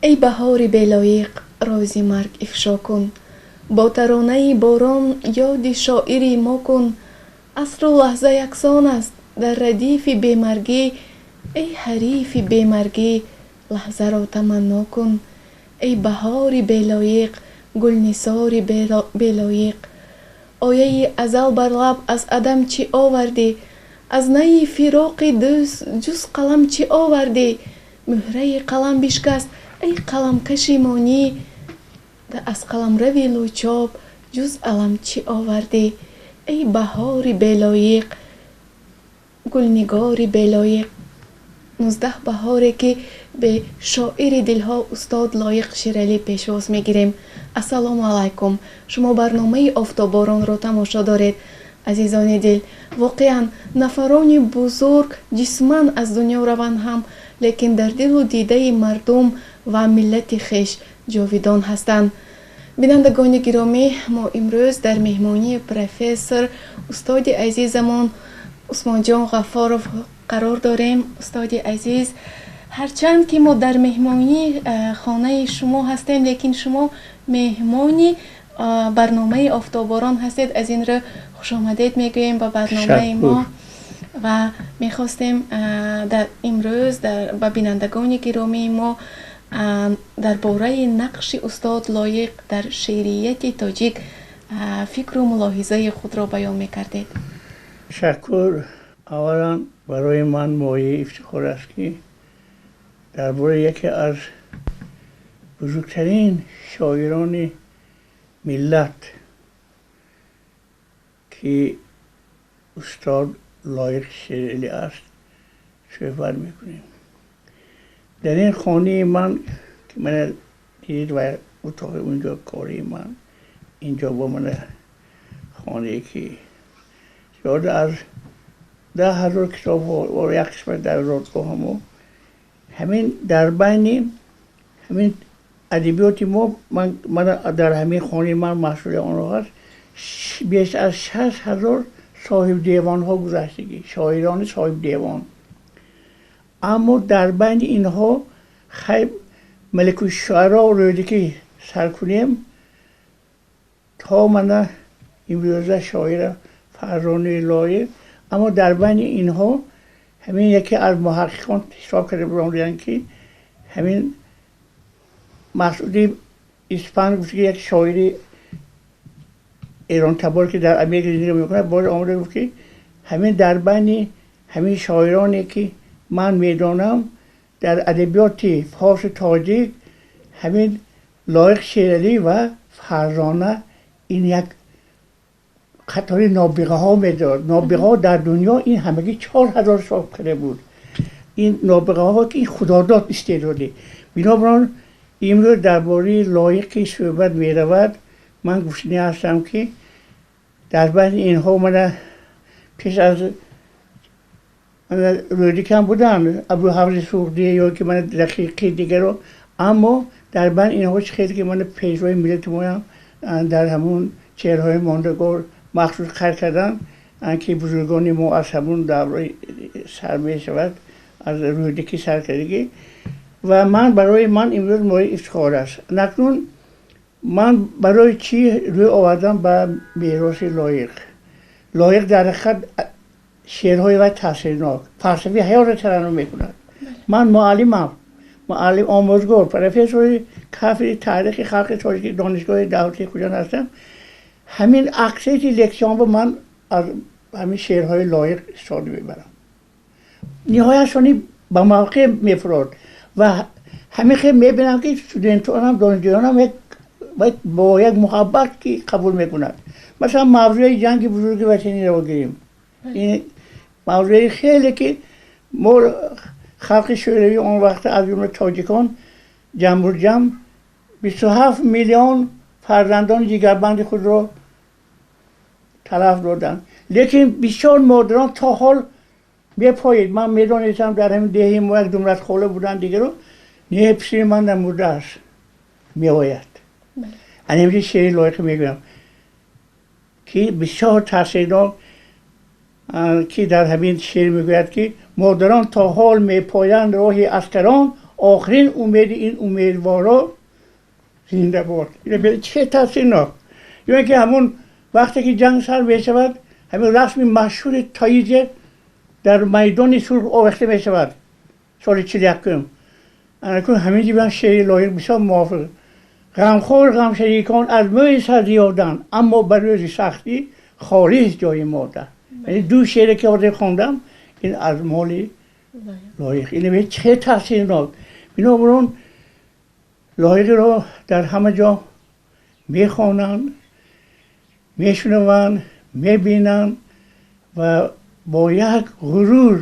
Эй баҳори белоиқ, рози марг ифшо кун, бо таронаи борон ёди шоири мо кун. Асру лаҳза яксон аст дар радифи бемаргӣ, эй ҳарифи бемаргӣ, лаҳзаро таманно кун. Эй баҳори белоиқ, гулнисори белоиқ, ояи азал бар лаб аз адам чӣ овардӣ? Аз найи фироқи дӯст ҷуз қалам чӣ овардӣ? Муҳраи қалам бишкаст, эй қаламкаши монӣ, аз қаламрави лучоб ҷуз алам чӣ овардӣ? Эй баҳори белоиқ, гулнигори белоиқ. 19 баҳоре ки бе шоири дилҳо устод Лоиқ Шералӣ пешвоз мегирем. Ассалому алайкум, шумо барномаи Офтоборонро тамошо доред. Азизони дил, воқеан нафарони бузург ҷисман аз дунё раванд ҳам, лекин дар дилу дидаи мардум ва миллати хеш ҷовидон ҳастанд. Бинандагони гиромӣ, мо имрӯз дар меҳмонии профессор, устоди азизамон Усмонҷон Ғаффоров қарор дорем. Устоди азиз, ҳарчанд ки мо дар меҳмонии хонаи шумо ҳастем, лекин шумо меҳмони барномаи Офтоборон ҳастед. Аз ин рӯ хушомадед мегӯем ба барномаи мо ва мехостем дар имрӯз ба бинандагони гиромии мо дар бораи нақши устод Лоиқ дар шеърияти тоҷик фикру мулоҳизаи худро баён мекардед. Ташаккур. Аввалан, барои ман мояи ифтихор аст, ки дар бораи яке аз бузургтарин шоирони миллат, ки устод Лоиқ Шералӣ аст, суҳбат мекунем. Дар ин хонаи ман, ки мана дидед, ва утоқи унҷо кори ман, инҷо бо мана хонае, ки зиёда аз 10,000 китобҳо, як қисмат дар зодгоҳамо, ҳамин дар байни ҳамин адабиёти мо, ман дар ҳамин хонаи ман маҳсули онҳо ҳаст, беш аз 6000 соҳиби девонҳо гузаштагӣ, шоирони соҳиби девон. Аммо дар байни инҳо, хайр, маликушшуаро Рӯдакӣ сар кунем то мана имрӯза шоира Фарзонаи Лоиқ, аммо дар байни инҳо ҳамин яке аз муҳаққиқон ҳисоб карда буданд, ки ҳамин Масъуди Испан гуфт, ки як шоири эронтабор, ки дар Америка зиндагӣ мекунад, боз омада гуфт, ки ҳамин дар байни ҳамин шоироне, ки ман медонам дар адабиёти форсу тоҷик, ҳамин Лоиқ Шералӣ ва Фарзона ин як қатори нобиғаҳо медод. Нобиғаҳо дар дунё ин ҳамагӣ 4000 сол карда буд. Ин нобиғаҳо, ки худодод истеъдодӣ. Бинобар он имрӯз дар бораи Лоиқ ки суҳбат меравад, ман гуфтанӣ ҳастам, ки дар байни инҳо мана пеш аз Рӯдакӣ буданд Абуҳафзи Суғдӣ ё ки мана Дақиқи дигаро, аммо дар байни инҳо чӣ хеле ки мана пешвои миллати моям дар ҳамун чеҳраҳои мондагор махсус қайд карданд, ки бузургони мо аз ҳамун давраи сар мешавад, аз Рӯдакӣ сар кардагӣ. Ва ман барои ман имрӯз мояи ифтихор аст. Акнун ман барои чӣ рӯй овардам ба мероси Лоиқ? Лоиқ дар ҳақиқат шеърҳои вай таъсирнок, фалсафаи ҳаётро тараннум мекунад. Ман муаллимам, муаллим, омӯзгор, профессори кафедраи таърихи халқи тоҷики Донишгоҳи давлатии Хуҷанд ҳастам. Ҳамин аксарияти лексияҳоро ман аз ҳамин шеърҳои Лоиқ истифода мебарам. Ниҳоятшони ба мавқеъ мефурод ва ҳамин хел мебинам, ки студентонам, донишҷӯёнам бо як муҳаббат ки қабул мекунад. Масалан, мавзӯи ҷанги бузурги ватаниро гирем. Ин мавзӯи хеле ки мо халқи шӯравӣ он вақт, аз ҷумла тоҷикон, ҷамъбурҷамъ 27 миллион фарзандони ҷигарбанди худро талаф доданд, лекин бисёр модарон то ҳол мепоед. Ман медонистам, дар ҳамин деҳи мо як Думратхола буданд, дигаро не, писари ман намурдааст, меояд. Ана шеъри Лоиқӣ мегӯям, ки бисёр таъсирнок, ки дар ҳамин шеър мегӯяд, ки модарон то ҳол мепоянд роҳи аскарон. Охирин умеди ин умедворо зинда бод. Чӣ таъсирнок! Ё ин ки ҳамун вақте ки ҷанг сар мешавад, ҳамин расми машҳури Тоизе дар майдони Сурх овехта мешавад соли 41-ум. Анакун ҳамин ҷибан шеъри Лоиқ бисёр мувофиқ. Ғамхор ғамшарикон аз мӯи сар зиёданд, аммо ба рӯзи сахтӣ холист ҷои модар. Яъне ду шеъре ки ҳозир хондам, ин аз моли Лоиқ. Ин чӣ таъсирнок! Бинобар он Лоиқро дар ҳама ҷо мехонанд, мешунаванд, мебинанд ва бо як ғурур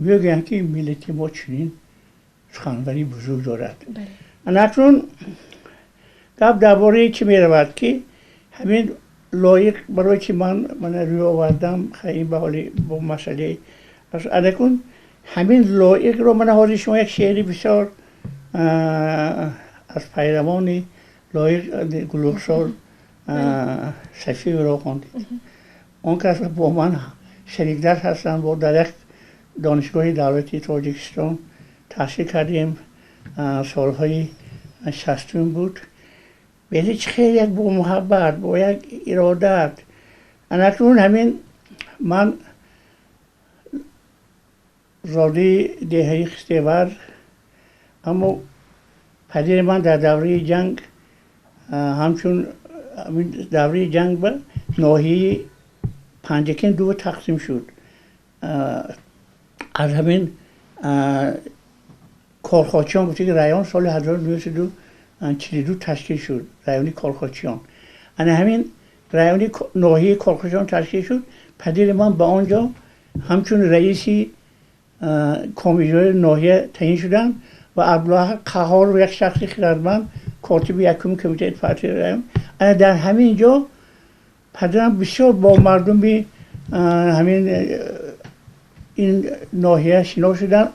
мегӯянд, ки миллати мо чунин суханвари бузург дорад. Анакнун гап дар бораи чӣ меравад, ки ҳамин Лоиқ барои чӣ ман рӯй овардам, ин ба ҳоли бо масъалаи анакун ҳамин Лоиқро ман ҳозир шумо як шеъри бисёр аз пайравони Лоиқ Гулрухсор Сафиевро хондед. Он кас бо ман шарикдарс ҳастанд, бо дар як донишгоҳи давлатии Тоҷикистон таҳсил кардем, солҳои 60-ум буд. Вале чӣ хеле як бо муҳаббат, бо як иродат. Анакнун ҳамин ман зодаи деҳаи Хистевар, аммо падари ман дар давраи ҷанг, ҳамчун давраи ҷанг ба ноҳияи Панҷакент ду тақсим шуд. Аз ҳамин Корхочиён гуфта ки район соли 1942 ташкил шуд, райони Корхочиён. Ана ҳамин райони ноҳияи Корхочиён ташкил шуд. Падари ман ба он ҷо ҳамчун раиси комиҷои ноҳия таъин шуданд ва Абдуллоҳ Қаҳҳоров, як шахси хирадманд, котиби якуми комитети партияи район. Ана дар ҳамин ҷо падарам бисёр бо мардуми ҳамин ин ноҳия шинос шуданд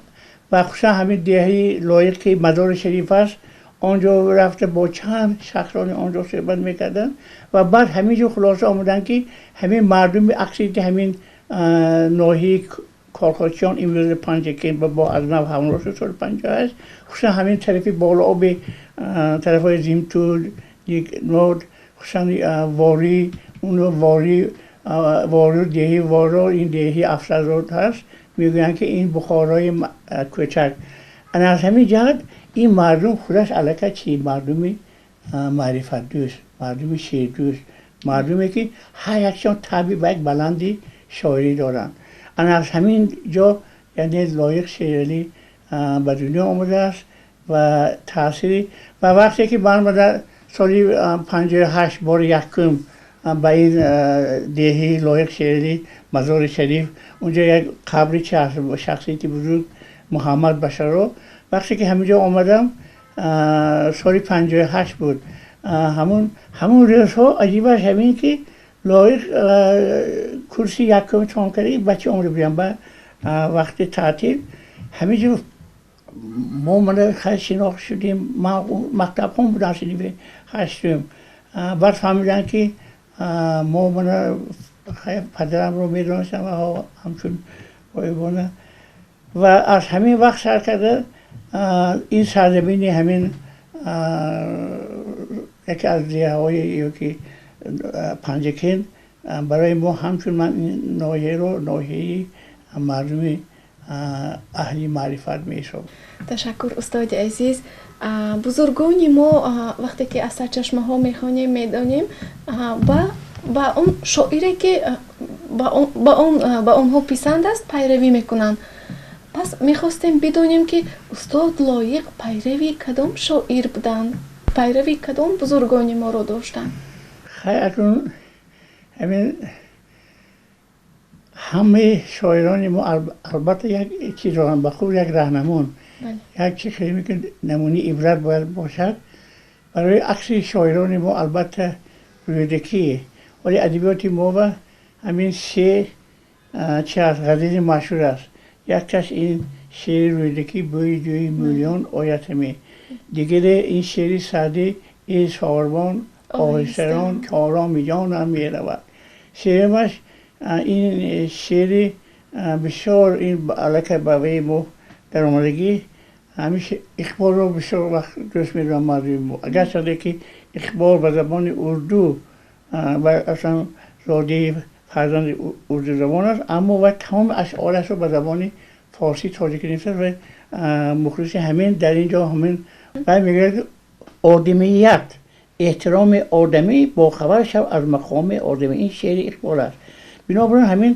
ва хусусан ҳамин деҳаи Лоиқ, ки Мазори Шариф аст, он ҷо рафта бо чанд шахсони он ҷо суҳбат мекарданд ва баъд ҳамин ҷо хулоса омаданд, ки ҳамин мардуми аксарияти ҳамин ноҳияи Корхочиён имрӯз Панҷакент бо аз нав ҳамроҳ шуд соли 58, хусусан ҳамин тарафи болооби тарафҳои Зимтул, Нод, хусусан Ворӣ, он Ворӣ, Вору, деҳи Воро, ин деҳи Афсарзод ҳаст, мегӯянд ки ин Бухорои кӯчак. Ана аз ҳамин ҷиҳат ин мардум худаш аллакай чи мардуми маърифатдӯст, мардуми шеърдӯст, мардуме ки ҳар якшон табъи ба як баланди шоирӣ доранд. Ана аз ҳамин ҷо яъне Лоиқ Шералӣ ба дунё омадааст ва таъсири ва вақте ки ман дар соли 58 бори якум ба ин деҳи Лоиқ Шералӣ Мазори Шариф, унҷо як қабри шахсияти бузург Муҳаммад Башаро, вақте ки ҳамин ҷо омадам, соли 58 буд. Ҳамун рӯзҳо аҷибаш ҳамин ки Лоиқ курси якум тамом карда, бача омада будам ба вақти таътил. Ҳамин ҷо мо мана хеле шинохт шудем, ман мактабхон будам синфи ҳаштум. Баъд фаҳмидам ки мо мана падарамро медонистам ва ҳамчун ғоибона. Ва аз ҳамин вақт сар карда ин сарзамини ҳамин яке аз деҳаҳои ё ки Панҷакент барои мо ҳамчун ман ин ноҳияро ноҳияи мардуми аҳли маърифат меҳисобам. Ташаккур, устоди азиз. Бузургони мо вақте ки аз сарчашмаҳо мехонем, медонем, ба он шоире ки ба онҳо писанд аст, пайравӣ мекунанд. Пас мехостем бидонем, ки устод Лоиқ пайрави кадом шоир буданд, пайрави кадом бузургони моро доштанд? Хай, акнун ҳамин ҳамаи шоирони мо албатта як чиз доранд, ба худ як раҳнамун, як чи хеле ки намунаи ибрат бояд бошад барои аксари шоирони мо, албатта Рӯдакӣ. Вале адабиёти мо ба ҳамин се чи аст, ғазали машҳур аст. Якташ ин шеъри Рӯдакӣ «Бӯи ҷӯи мӯлиён ояд ҳаме», дигаре ин шеъри Саъдӣ «Эй сорбон оҳистарон ки ороми ҷонам меравад», сеюмаш ин шеъри бисёр ин аллакай ба ваи мо даромадагӣ Ҳамеша Иқболро бисёр вақт дӯст медорам мардуми мо. Агарчанде ки Иқбол ба забони урду ва аслан зодаи фарзанди урдузабон аст, аммо вай тамоми ашъорашро ба забони форсӣ тоҷикӣ навиштааст ва мухлиси ҳамин дар ин ҷо ҳамин вай мегӯяд: одамият, эҳтироми одамӣ, бохабар шав аз мақоми одамӣ. Ин шеъри Иқбол аст. Бинобар ин ҳамин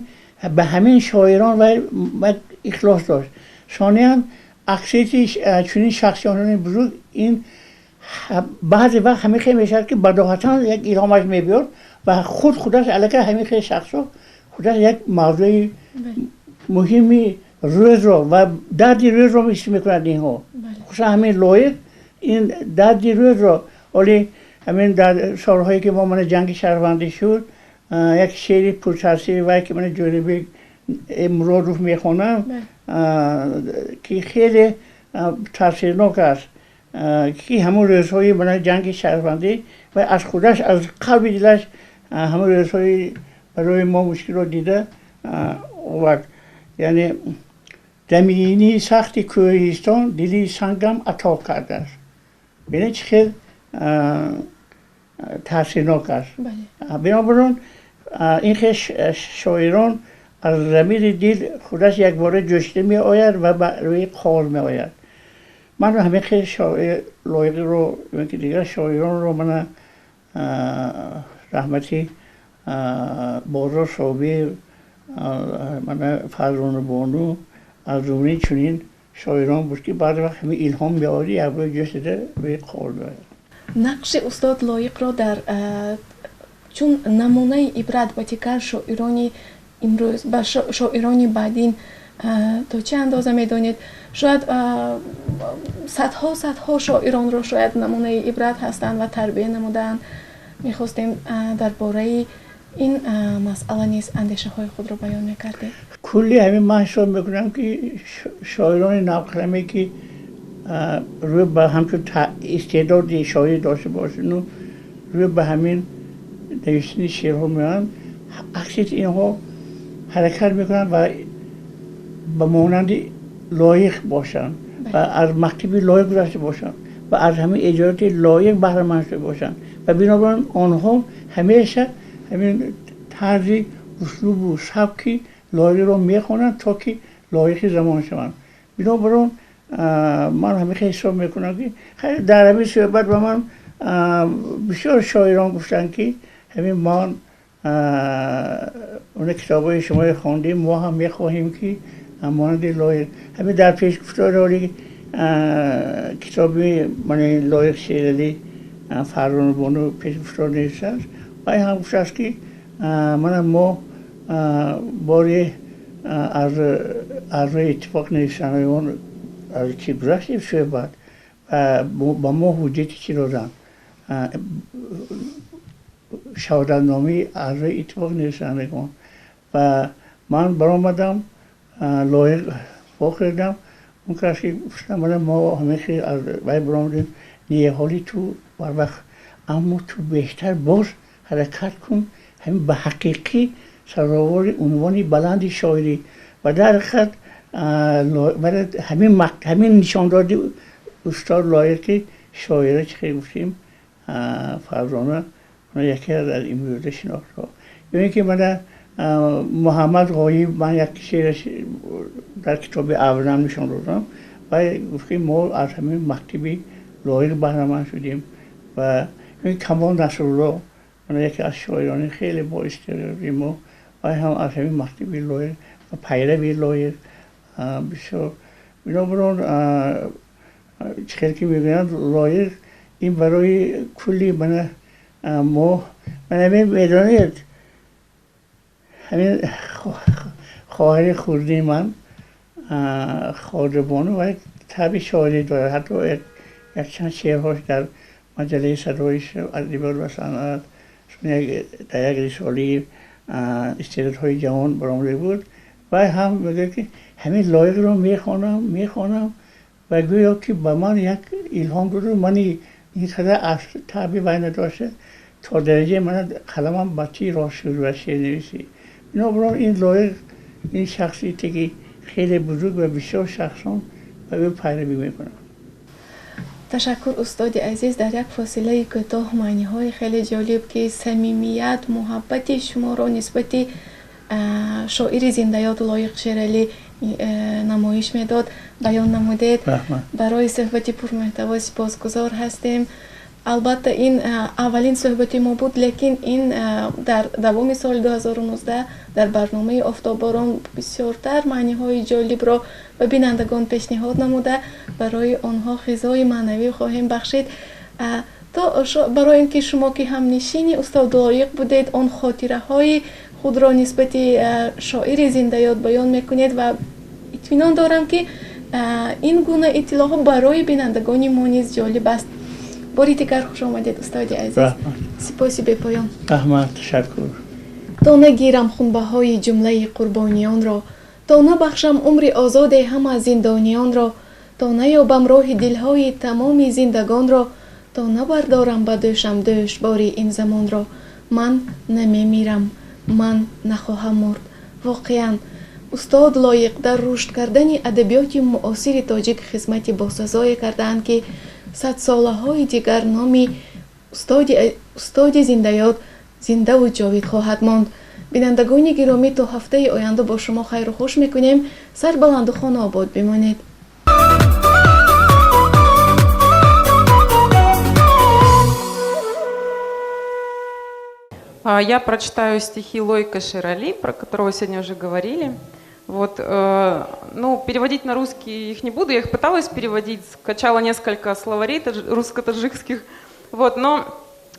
ба ҳамин шоирон вай ихлос дошт. Сониян, аксарияти чунин шахсиёни бузург ин баъзе вақт ҳамин хел мешавад, ки бадоҳатан як илҳомаш мебиёд ва худ худаш аллакай ҳамин хел шахсҳо худаш як мавзӯи муҳими рӯзро ва дарди рӯзро ҳис мекунад инҳо. Хусусан ҳамин Лоиқ ин дарди рӯзро, ҳоли ҳамин дар солҳое ки мо мана ҷанги шаҳрвандӣ шуд, як шеъри пуртаъсири вай, ки мана Ҷӯрабек Муродов мехонам, ки хеле таъсирнок аст, ки ҳамон рӯзҳои мана ҷанги шаҳрвандӣ ва аз худаш, аз қалби дилаш ҳамон рӯзҳои барои мо мушкилро дида овард. Яъне замини сахти кӯҳистон дили сангам ато кардааст. Бинед, чӣ хел таъсирнок аст. Бинобар он ин хел шоирон аз замири дил худаш якбора ҷӯшида меояд ва ба рӯи қоғоз меояд. Ман ҳамин хел шоир Лоиқро, ки дигар шоиронро, мана раҳмати Бозор Собир, мана Фарзона Бону аз ҷумлаи чунин шоирон буд, ки баъзе вақт ҳамин илҳом меояд, якбора ҷӯшида рӯи қоғоз меояд. Нақши устод Лоиқро дар чун намунаи ибрат ба дигар шоирони имрӯз, ба шоирони баъдин то чӣ андоза медонед? Шояд садҳо садҳо шоиронро шояд намунаи ибрат ҳастанд ва тарбия намудаанд. Мехостем, дар бораи ин масъала низ андешаҳои худро баён мекардед. Кулли ҳамин ман ҳисоб мекунам, ки шоирони навқаламе, ки рӯй ба ҳамчун истеъдоди шоирӣ дошта бошану рӯй ба ҳамин навиштани шеърҳо меоянд, аксарияти инҳо ҳаракат мекунанд ва ба монанди Лоиқ бошанд ва аз мактаби Лоиқ гузашта бошанд ва аз ҳамин эҷодиёти Лоиқ баҳраманд шуда бошанд. Ва бинобар ин онҳо ҳамеша ҳамин тарзи услубу сабки Лоиқро мехонанд, то ки лоиқи замон шаванд. Бинобар он ман ҳамин хел ҳисоб мекунам, ки дар ҳамин суҳбат ба ман бисёр шоирон гуфтанд, ки ҳамин ман он китобҳои шуморо хондем, мо ҳам мехоҳем, ки монанди Лоиқ. Ҳамин дар пешгуфтори китоби мани Лоиқ Шералӣ Фарзона Бону пешгуфтор навиштааст, вай ҳам гуфтааст, ки мана мо боре аз аъзои иттифоқ нависандагон аз чӣ гузаштем суҳбат ва ба мо ҳуҷҷати чӣ доданд? Шаҳодатномаи аъзои иттифоқ нависандагон. Ва ман баромадам, Лоиқ вохӯрдам, он кас ки гуфтам, мана мо ҳамин хел аз вай баромадем. Не, ҳоли ту барвақт, аммо ту бештар боз ҳаракат кун, ҳамин ба ҳақиқӣ сазовори унвони баланди шоирӣ. Ва дар ҳақиқат ҳамин нишондоди устод Лоиқ, ки шоира, чӣ хел гуфтем, Фарзона яке аз имрӯза шинохтҳо. Ё ин ки мана Муҳаммад Ғоиб, ман як шеъраш дар китоби аввалам нишон додам, вай гуфт, ки мо аз ҳамин мактаби Лоиқ баҳраманд шудем. Ва Камол Насрулло, яке аз шоирони хеле боистеъдоди мо, вай ҳам аз ҳамин мактаби Лоиқ ва пайрави Лоиқ бисёр. Бинобар он, чӣ хел ки мегӯянд, Лоиқ ин барои кулли мана мо. Ман ҳамин, медонед, ҳамин хоҳари хурдии ман Хоҷабону, вай табъи шоирӣ дорад. Ҳатто якчанд шеърҳош дар маҷаллаи Садои адабиёт ва санъат, дар як рисолаи истеъдодҳои ҷавон баромада буд. Вай ҳам мегӯяд, ки ҳамин Лоиқро мехонам, мехонам ва гӯё ки ба ман як илҳом доду, мани ин қадар аз табъи вай надошта, то дараҷаи мана қаламам ба чӣ роҳ шуд ва шеърнависӣ. Бинобар он ин Лоиқ ин шахсияте, ки хеле бузург ва бисёр шахсон Ба ӯ пайравӣ мекунам. Ташаккур, устоди азиз. Дар як фосилаи кӯтоҳ маъниҳои хеле ҷолиб, ки самимият, муҳаббати шуморо нисбати шоири зиндаёд Лоиқ Шералӣ намоиш медод, баён намудед. Барои суҳбати пурмуҳтаво сипосгузор ҳастем. Албатта, ин аввалин суҳбати мо буд, лекин ин дар давоми соли 2019 дар барномаи «Офтобборон» бисёртар маъниҳои ҷолибро ба бинандагон пешниҳод намуда, барои онҳо ғизои маънавӣ хоҳем бахшид. То барои ин ки шумо, ки ҳамнишини устод Лоиқ будед, он хотираҳои худро нисбати шоири зиндаёд баён мекунед ва итминон дорам, ки ин гуна иттилоъҳо барои бинандагони мо низ ҷолиб аст. Бори дигар хуш омадед, устоди азиз, сипоси бепоён. Раҳмат, ташаккур. То нагирам хунбаҳои ҷумлаи қурбониёнро, то набахшам умри озоде ҳама зиндониёнро, то наёбам роҳи дилҳои тамоми зиндагонро, то набардорам ба дӯшам дӯшбори ин замонро, ман намемирам, ман нахоҳам мурд. Воқеан, устод Лоиқ дар рушд кардани адабиёти муосири тоҷик хизмати босазое кардаанд, ки садсолаҳои дигар номи устоди зиндаёд зиндаву ҷовид хоҳад монд. Бинандагони гиромӣ, то ҳафтаи оянда бо шумо хайру хуш мекунем. Сарбаланду хонаобод бимонед. Я прочитаю стихи Лоика Шерали, про которого сегодня уже говорили. Вот, ну, переводить на русский их не буду, я их пыталась переводить, скачала несколько словарей русско-таджикских, вот, но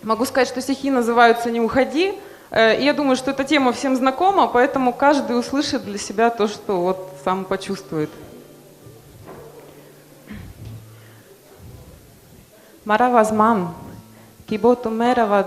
могу сказать, что стихи называются «Не уходи», и я думаю, что эта тема всем знакома, поэтому каждый услышит для себя то, что вот сам почувствует. Марав аз ман, ки бо ту меравад.